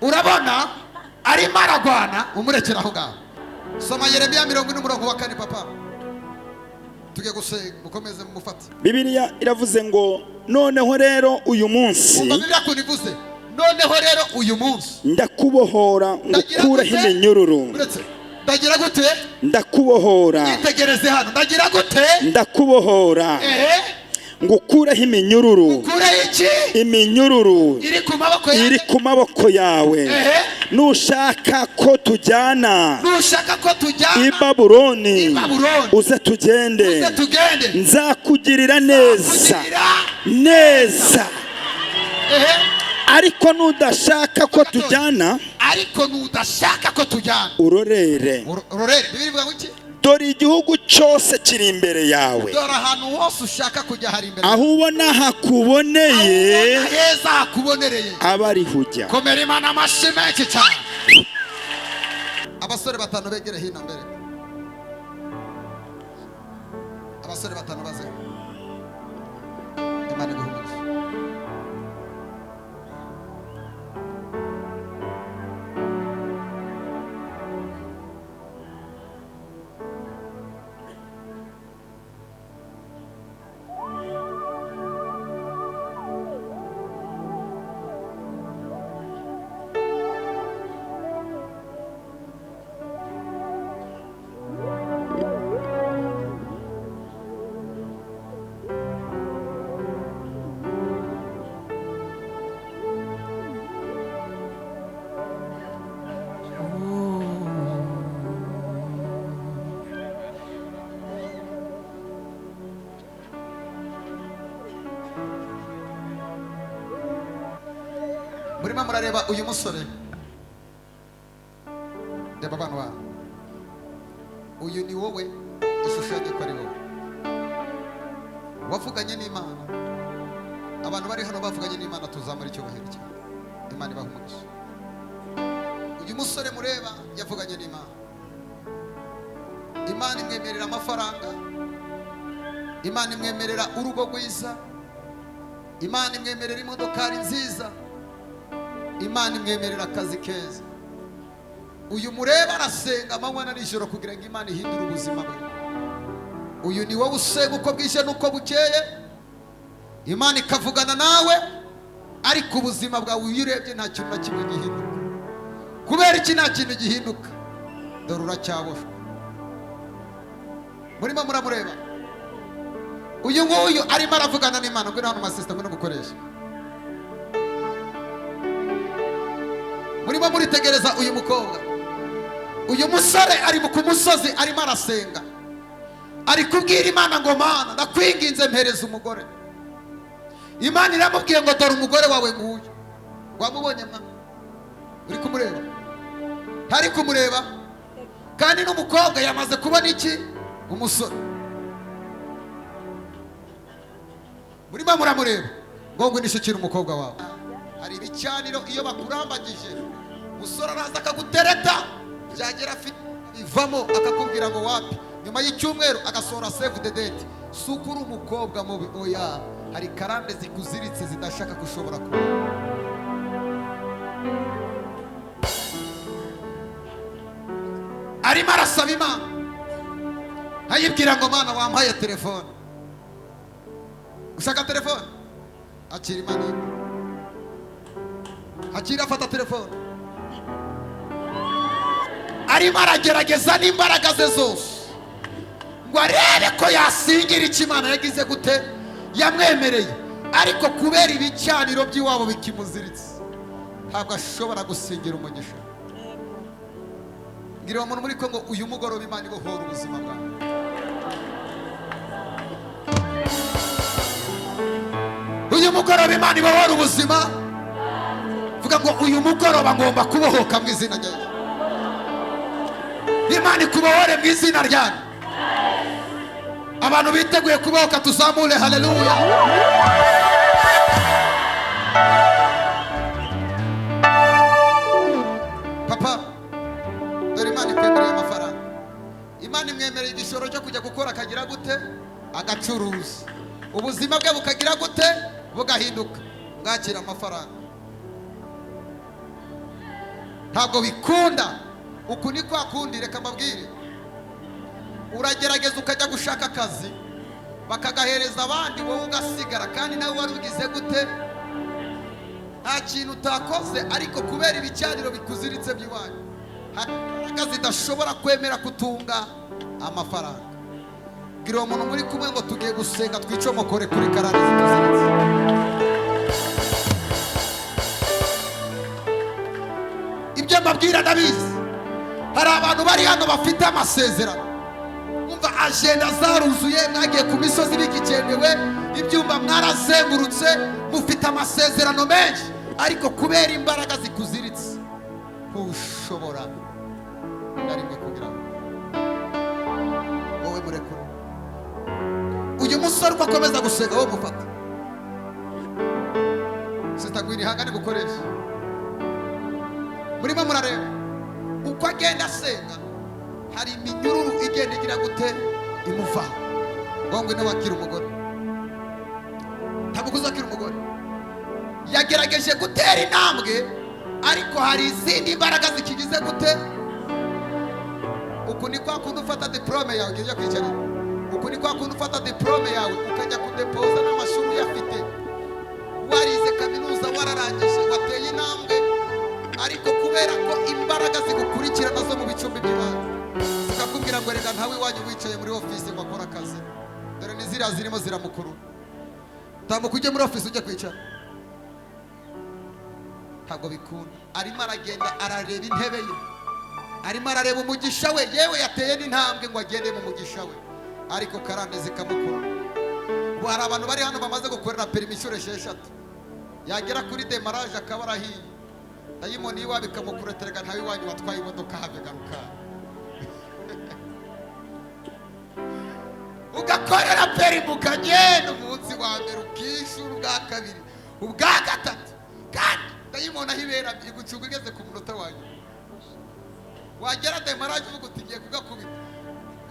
Urabona arimo aragwana, umurekera aho ngaho. Soma Yeremiya 40:4 papa. Tugiye gusenga, mukomeze mumufate. Bibiliya iravuze ngo noneho rero uyu munsi, Umva Bibiliya ukuntu ivuze. Noneho rero uyu munsi ndakubohora Ndagira ngukureho gute? iminyururu. Uretse ndagira gute? Ndakubohora. Yitegereze hano. Ndagira gute? Ndakubohora Ehe, ngukureho iminyururu. Kure iki? Iminyururu Iri ku maboko iri yanjye. ku maboko yawe. Ehe. Nushaka ko tujyana Nushaka ko i tujyana Babuloni, i Babuloni, uze tugende, uze tugende, nzakugirira neza kugirira neza. Ehe. Ariko nudashaka ko tujyana, Ariko nudashaka ko tujyana, urorere. Urorere. Bibiliya ivuga ngo iki? Dore igihugu cyose kiri imbere yawe. Dore ahantu hose ushaka kujya hari imbere. Aho ubona hakuboneye, Aho ubona heza hakubonereye, aba ariho ujya. Komera Imana amashyi menshi cyane. Abasore batanu begere hino mbere. Abasore batanu baze. Imana iguhe umugisha. Murimo murareba uyu musore, reba abana bawe. Uyu ni wowe, ishusho yanjye ko ari wowe wavuganye n'Imana. Abantu bari hano bavuganye n'Imana, tuzamura icyubahiro cyane. Imana ibaha umugisha. Uyu musore mureba yavuganye n'Imana, Imana imwemerera amafaranga, Imana imwemerera urugo rwiza, Imana imwemerera imodokari nziza, Imana imwemerera akazi keza. Uyu mureba arasenga amanywa na nijoro kugira ngo Imana ihindure ubuzima bwe. Uyu ni wowe usenga uko bwije n'uko bukeye, Imana ikavugana nawe, ariko ubuzima bwawe iyo urebye nta kintu na kimwe gihinduka. Kubera iki nta kintu gihinduka? Dore uracyaboshwe. Murimo muramureba uyu nguyu arimo aravugana n'Imana. Ngwino hano masisita, ngwino gukoresha. Murimo muritegereza uyu mukobwa, uyu musore ari ku musozi arimo arasenga, ari kubwira Imana ngo Mana ndakwinginze mpereza umugore. Imana iramubwiye ngo dore umugore wawe nguyu. Wamubonye mwa? Uri kumureba? Ntari kumureba. Kandi n'umukobwa yamaze kubona iki? Umusore. Murimo muramureba ngo ngwino umukobwa wawe. Hari ibicaniro iyo bakurambagije, umusore araza akagutereta, byagera afite ivamo akakubwira ngo wapi. Nyuma y'icyumweru agasohora save the date. Si uko uri umukobwa mubi, oya, hari karande zikuziritse zidashaka kushobora kuba. Arimo arasaba Imana, ayibwira ngo Mana wampaye telefone. Ushaka telefone? Akira Imana imwe. Akira, afata telefone. Arimo aragerageza n'imbaraga ze zose ngo arebe ko yasingira icyo Imana yagize gute, yamwemereye. Ariko kubera ibicaniro by'iwabo bikimuziritse, ntabwo ashobora gusingira umugisha. Ngira umuntu muri Kongo uyu mugoroba Imana ibohora ubuzima bwawe. Uyu mugoroba Imana ibohora ubuzima. Vuga ngo uyu mugoroba ngomba kubohoka mu izina rya Yesu. Imana ikubohore mu izina ryayo. Abantu biteguye kubohoka tuzamure haleluya. Papa, dore Imana ikwemereye amafaranga. Imana imwemereye igishoro cyo kujya gukora akagira gute? Agacuruza. Ubuzima bwe bukagira gute? Bugahinduka. Bwakira amafaranga. Ntabwo bikunda. Uku ni kwa kundi, reka mbabwire, uragerageza ukajya gushaka akazi bakagahereza abandi, wowe ugasigara, kandi nawe wari ugize gute? Nta kintu utakoze, ariko kubera ibicaniro bikuziritse by'iwanyu, hari imbaraga zidashobora kwemera kutunga amafaranga. Bwira uwo muntu muri kumwe ngo tugiye gusenga twicomokore kuri karande zituziritse. Ibyo mbabwira ndabizi. Hari abantu bari hano bafite amasezerano, umva, agenda zaruzuye, mwagiye ku misozi bigikenewe, ibyumba mwarazengurutse, mufite amasezerano menshi, ariko kubera imbaraga zikuziritse ntushobora na rimwe kugira ngo wowe murekure. Uyu musore uko akomeza gusenga, wowe mufata sitagwira ihangane gukoresha. Murimo murareba uko agenda asenga, hari iminyururu igenda igira gute? Imuvaho. Ngo ngwino wakira umugore, ntabwo uzakira umugore. Yagerageje gutera intambwe, ariko hari izindi mbaraga zikigize gute? Uku ni kwa kundi ufata diplome yawe ujya kwicarira. Uku ni kwa kundi ufata diplome yawe ukajya kudepoza n'amashuri uyafite, warize kaminuza, wararangije, wateye intambwe, ariko kubera ko imbaraga zigukurikirana zo mu bicumbi by'iwanyu zikakubwira ngo reka ntawe iwanyu wicaye muri ofisi ngo akore akazi, dore ni ziriya zirimo ziramukurura, tambuka ujye muri ofisi ujye kwicara. Ntabwo bikunda. Arimo aragenda arareba intebe ye, arimo arareba umugisha we, yewe yateye n'intambwe ngo agende mu mugisha we, ariko karande zikamukurura. Ubu hari abantu bari hano bamaze gukorera perimi inshuro 6, yagera kuri démarrage akaba arahiye, dayimoni iwabo ikamukurura, ntawe iwanyu watwaye imodoka, have garuka. Ugakorera perimi ukagenda, umunsi wa mbere ukishyura, ubwa kabiri, ubwa gatatu, kandi dayimoni aho ibera igucunga igeze ku munota wa nyuma. Wagera démarrage uvuga uti ngiye kugakubita,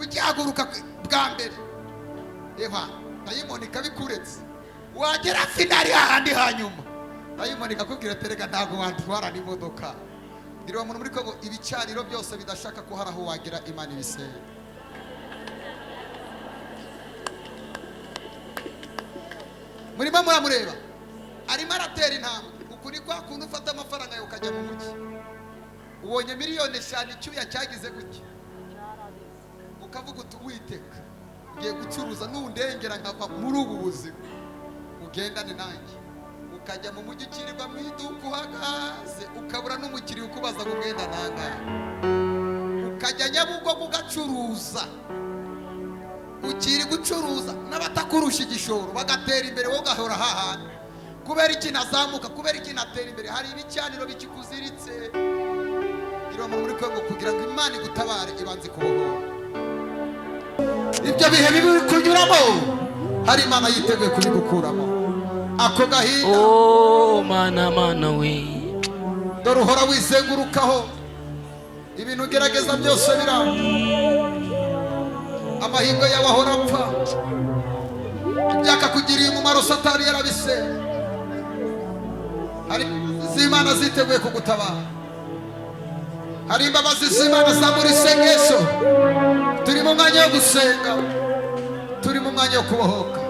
ugihaguruka bwa mbere, eva dayimoni ikabikuretse. Wagera finale hahandi hanyuma, dayimoni ikakubwira ati reka ntabwo wantwara n'imodoka. Bwira uwo muntu muri Kongo, ibicaniro byose bidashaka ko hari aho wagera, Imana ibisenya. Murimo muramureba arimo aratera intambwe. Uku ni kwa kundi ufata amafaranga yawe ukajya mu mujyi, ubonye miliyoni 5, icyuya cyagize gutya, ukavuga uti Uwiteka, ngiye gucuruza, nundengera nkava muri ubu buzima ugendane nanjye. Ukajya mu mujyi, ukirirwa mu iduka uhagaze, ukabura n'umukiriya ukubaza ngo umwenda nangahe. Ukajya Nyabugogo ugacuruza, ukiri gucuruza n'abatakurusha igishoro bagatera imbere, wowe ugahora hahandi. Kubera ikintu azamuka, kubera ikintu atera imbere, hari ibicaniro bikikuziritse. Gira umuntu muri Kongo, kugira ngo Imana igutabare ibanze kubohora ibyo bihe bibi uri kunyuramo, hari Imana yiteguye kubigukuramo ako gahinda. Oh mana, mana we. Dore uhora wizengurukaho, ibintu ugerageza byose biranga, amahirwe yawe ahora apfa, ibyakakugiriye umumaro Satani yarabisenya. Hari z'Imana ziteguye kugutabara, hari imbabazi z'Imana zamura isengesho. Turi mu mwanya wo gusenga, turi mu mwanya wo kubohoka,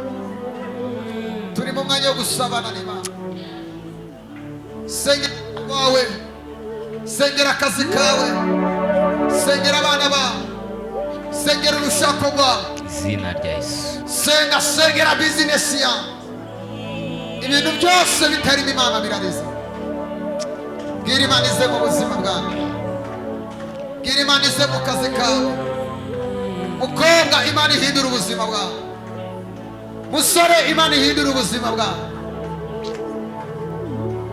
turi mu mwanya wo gusabana n'Imana. Sengera wawe, sengera akazi kawe, sengera abana bawe, sengera urushako rwawe. Izina rya Yesu. Senga, sengera bizinesi yawe. Ibintu byose bitarimo Imana birariza. Bwira Imana ize mu buzima bwawe, bwira Imana ize mu kazi kawe. Mukobwa, Imana ihindura ubuzima bwawe. Musore, Imana ihindura ubuzima bwawe.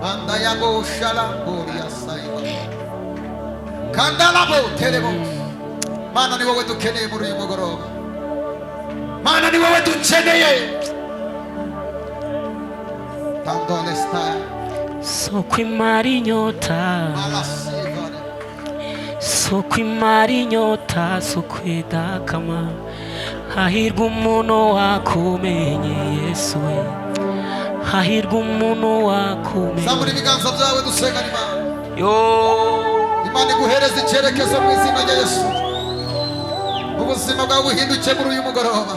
Manda yabo shala boria saiba kandalabo terebo. Mana, ni wowe dukeneye muri uyu mugoroba. Mana, ni wowe dukeneye. Tandolesta. Soko imara inyota. Alasivare. Soko imara inyota, soko idakama. Hahirwa umuntu wakumenye, Yesu we, hahirwa umuntu wakumenye. Zamura ibiganza byawe, dusenga Imana. Yo. Imana iguhereza icyerekezo mu izina rya Yesu. Ubuzima bwawe buhinduke muri uyu mugoroba.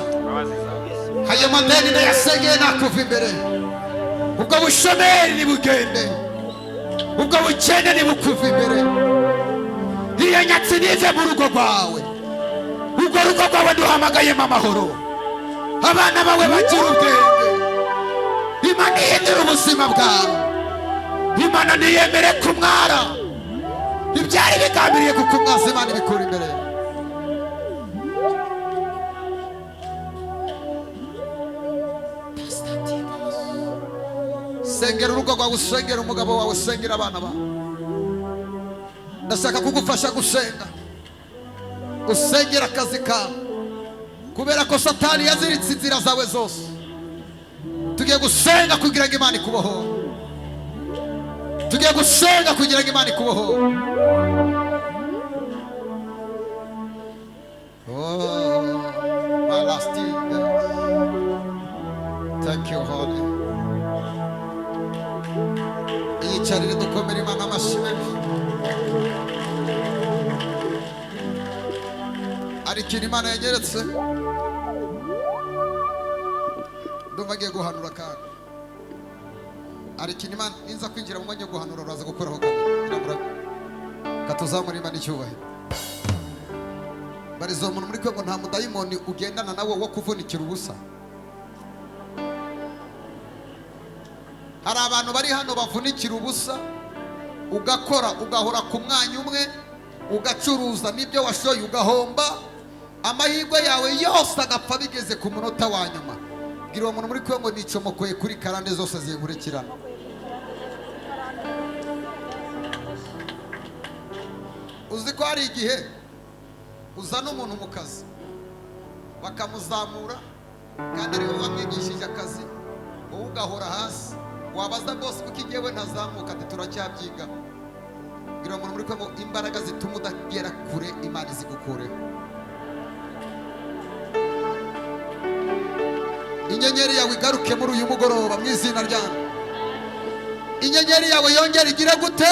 Ayo madeni ndayasengeye nakuva imbere. Ubwo bushomeri nibugende, ubwo bukene nibukuva imbere. Iyo nyatsi nive mu rugo rwawe, ubwo rugo rwawe duhamagayemo amahoro. Abana bawe bagira ubwenge. Imana ihindura ubuzima bwawe. Imana ntiyemere kumwara ibyari bigambiriye kukumwaza. Imana ibikura imbere. Sengera urugo rwawe, usengera umugabo wawe, usengera abana bawe. Ndashaka kugufasha gusenga, usengera akazi kawe, kubera ko Satani yaziritse inzira zawe zose. Tugiye gusenga kugira ngo Imana ikubohore. Tugiye gusenga kugira ngo Imana ikubohore. Oh, my last thank you, Holy. Iyicarire, dukomere Imana amashyi menshi. Hari ikintu Imana yanyeretse, ndumva ngiye guhanura. Kandi hari ikintu Imana niza kwinjira mu mwanya wo guhanura, uraza gukuraho kamera. Katuzamura Imana icyubahiro. Barizo umuntu muri kwe ngo nta mudayimoni ugendana nawe wo kuvunikira ubusa. Hari abantu bari hano bavunikira ubusa, ugakora ugahora ku mwanya umwe, ugacuruza n'ibyo washoye ugahomba, amahirwe yawe yose agapfa bigeze ku munota wa nyuma. Bwira uwo muntu muri kwe ngo nicomokoye kuri karande zose zinkurikirana. Uzi ko hari igihe uzana umuntu mu kazi bakamuzamura, kandi ariwe wamwigishije akazi, wowe ugahora hasi. Wabaza bose kuko igihe ntazamuka, ati turacyabyiga. Bwira umuntu muri kwe ngo imbaraga zituma udagera kure Imana izigukureho. Inyenyeri yawe igaruke muri uyu mugoroba mu izina ryanyu. Inyenyeri yawe yongere igire gute?